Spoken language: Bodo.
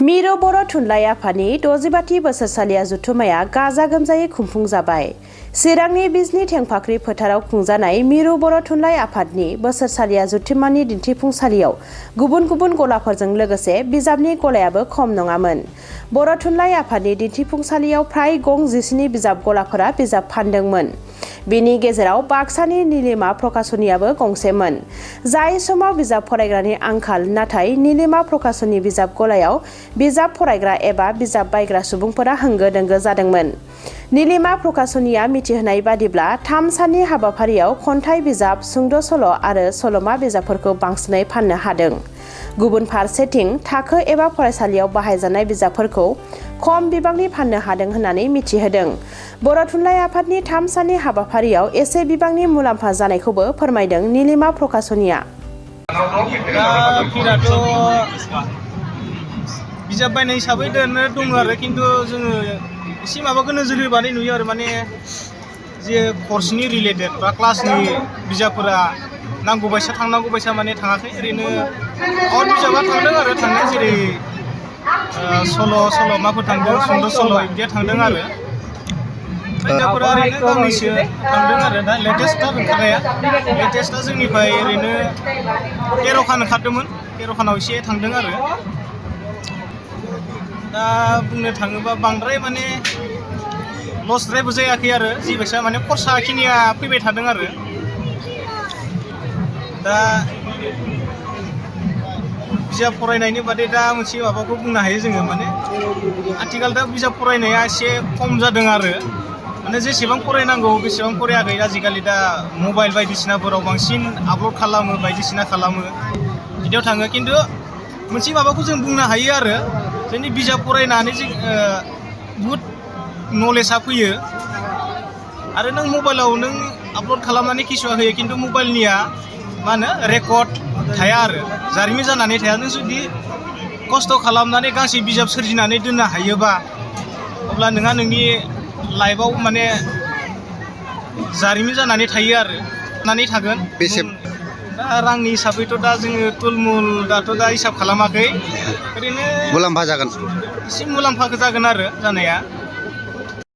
मिरु बर' थुनलाइ आफादनि 65थि बोसोरसालिया जथुम्माया गाजा गोमजायै खुंफुंजाबाय। चिरांनि बिजनी थेंफाख्रि फोथाराव खुंजानाय मिरु बर' थुनलाइ आफादनि बोसोरसालिया जथुम्मानि दिन्थिफुंसालियाव गुबुन गुबुन गलाफोरजों लोगोसे बिजाबनि गलायाबो खम नङामोन। बर' थुनलाइ आफादनि दिन्थिफुंसालियाव फ्राय गं 17 बिजाब गलाफोरा बिजाब फानदोंमोन। बेनि गेजेराव बाक्सानि नीलिमा प्रकाशनीयाबो गंसेमोन। जाय समाव बिजाब फरायग्रानि आंखाल, नाथाय नीलिमा प्रकाशनी बिजाब गलायाव बिजाब फरायग्रा एबा बिजाब बायग्रा सुबुंफोरा होंगो दोंगो जादोंमोन। नीलिमा प्रकाशनीया मिथिहोनाय बादिब्ला 3 साननि हाबाफारियाव खन्थाइ बिजाब, सुंद' सल' आरो सल'मा बिजाबफोरखौ बांसिनै फाननो हादों। गुबुन फारसेथिं थाखो एबा फरायसालियाव बाहायजानाय बिजाबफोरखौ खम बिबांनि फाननो हादों होननानै मिथिहोदों। बर' थुनलाइ आफादनि 3 साननि हाबाफारियाव एसे बिबांनि मुलाम्फा जानायखौबो फोरमायदों नीलिमा प्रकाशनीया। बिजाब बायनाय हिसाबै दङ आरो खिन्थु जोङो एसे माबाखौ नोजोर होबानो नुयो आरो माने जे कर्सनि रिलेटेड बा क्लासनि बिजाबफोरा नांगौ बायसा थांनांगौ बायसा माने थाङाखै। ओरैनो आउट बिजाबा थांदों आरो थांनाया, जेरै सल'माफोर थांदों, सुंद' सल' बिदिया थांदों आरो बिजाबफोरा ओरैनो गांनैसो थांदों आरो दा लेटेस्टआ जोंनिफ्राय ओरैनो 13 खान ओंखारदोंमोन। 13 खानाव एसे थांदों आरो दा बुंनो थाङोबा बांद्राय माने लसद्रायबो जायाखै आरो जिबायसा माने खरसाखिनिया फैबाय थादों आरो दा बिजाब फरायनायनि बादै दा मोनसे माबाखौ बुंनो हायो जोङो, माने आथिखाल दा बिजाब फरायनाया एसे खम जादों आरो माने जेसेबां फरायनांगौ बेसेबां फरायाखै। आजिखालि दा मबाइल बायदिसिनाफोराव बांसिन आपल'ड खालामो, बायदिसिना खालामो, बिदियाव थाङो। खिन्थु मोनसे माबाखौ जों बुंनो हायो आरो जोंनि बिजाब फरायनानै जों बुहुद नलेजआ फैयो आरो नों मबाइलाव नों आपल'ड खालामनानै किसुआ होयो, खिन्थु मबाइलनिया मा होनो रेकर्ड थाया आरो जारिमिन जानानै थाया। नों जुदि खस्थ' खालामनानै गांसे बिजाब सोरजिनानै दोननो हायोबा अब्ला नोंहा नोंनि लाइफआव माने जारिमिन जानानै थायो आरो जानानै थागोन। दा रांनि हिसाबैथ' दा जोङो तुलमुल दाथ' दा हिसाब खालामाखै, ओरैनो मुलाम्फा जागोन, एसे मुलाम्फा जागोन आरो जानाया।